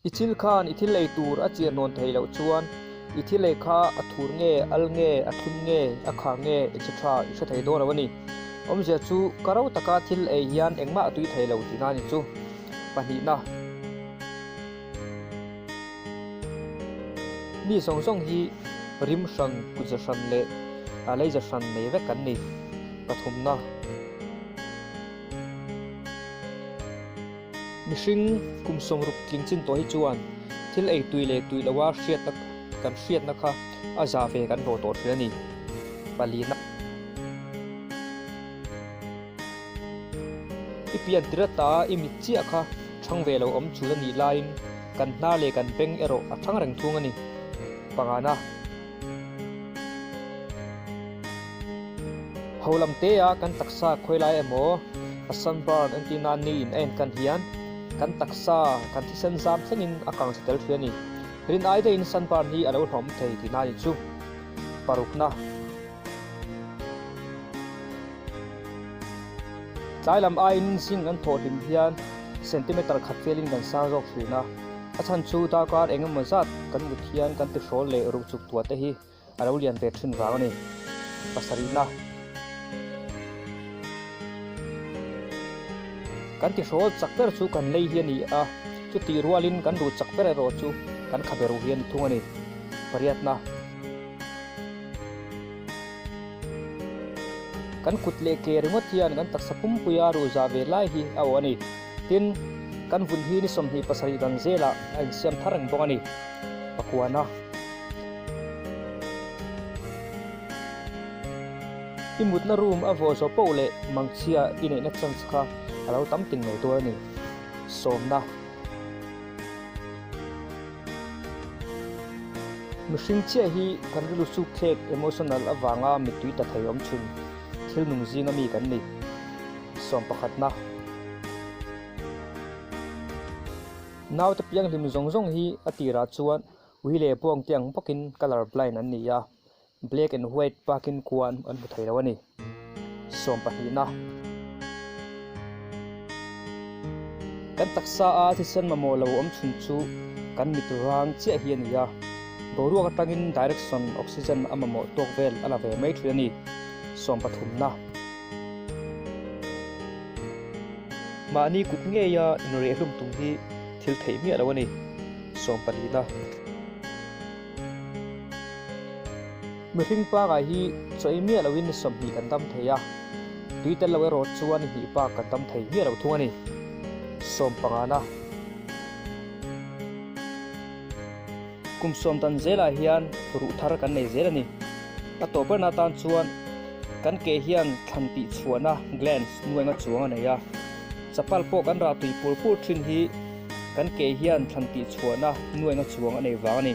I chil khan i thil ei tur a chiah hnawn thei loh chuan i thil ei kha a thur nge, al nge, a thlum nge, a kha nge etc i hre thei dawn lo a ni. Awmzia chu ka ro taka thil ei hian engmah a tui thei lo tihna a ni chu. Pahnihna. Mi zawng zawng hi rim hran, kutza hran leh leiza hran nei vek kan ni. Pathumna. Mihring kum sawmruk tling chin tawh hi chuan thil ei tui leh tui loa hriatna kan hriatna kha a za ve kan rawh tawh thin a ni. Palina. I pian tir ata i mit chiah kha thang ve lo awm chul a nih laiin kan hnar leh kan beng erawh a thang reng thung a ni. Pangana. Ho lam te a kan taksa khawi lai emaw a sunburn entir nan ni in a en kan hian kan taksa kan thisen zam thlengin a kang chhe tel thin a ni. Rin ai daihin sunburn hi a lo hlawm thei tihna a ni chu. Parukna. Tlai lam aiin zing an thawh hlim hian centimeter khat velin kan sang zawk thin a, a chhan chu darkar eng emaw zat kan mut hian kan tihrawl leh ruh chuk tuah te hi a lo lian ve thin vang a ni. Pasarihna. Kan tihrawl chak ber chu kan lei hi a ni a, chutih rualin kan ruh chak ber erawh chu kan khabe ruh hi a ni thung a ni. Pariatna. Kan kut leh ke ringawt hian kan taksa pumpuia ruh zah ve lai hi a awh a ni. Tin, kan vun hi ni 27 dan zelah a insiam thar reng bawk a ni. Pakuana. I mutna room a vawh zawh poh leh mangchhia i neihna chance kha a lo tam ting ngei dawn a ni. Sawmna. Mihring chiah hi kan rilru suk thlek emotional avanga mittui ta thei awm chhun thil nung zinga mi kan ni. Sawm pakhatna. Naute pianghlim zawng zawng hi a tirah chuan ui leh buang te ang bawkin colour blind an ni a. Black and white bakin kua an hmu thei lo a ni. Sawm pahnihna. Kan taksa a thisen mamawh lo awm chhun chu kan mit rang chiah hi a ni a. Boruak atangin direction oxygen a mamawh tawk vel a la ve mai thin a ni. Sawm pathumna. Mahni kut ngeia inrehhlum tum hi thil theih miah lo a ni. Sawm pahnihna. Mihring pangai hi chawi miah loin ni 20 kan dam thei a, tui tel lo erawh chuan ni hnih bak kan dam thei miah lo thung a ni. Sawm pangana. Kum sawm dan zelah hian ruh thar kan nei zel a ni. A tawh berna atan chuan kan ke hian thlan tih chhuahna glands nuainga chuang a nei a. Chapal pawh kan rah tui pur pur thin hi kan ke hian thlan tih chhuahna nuainga chuang a nei vang a ni.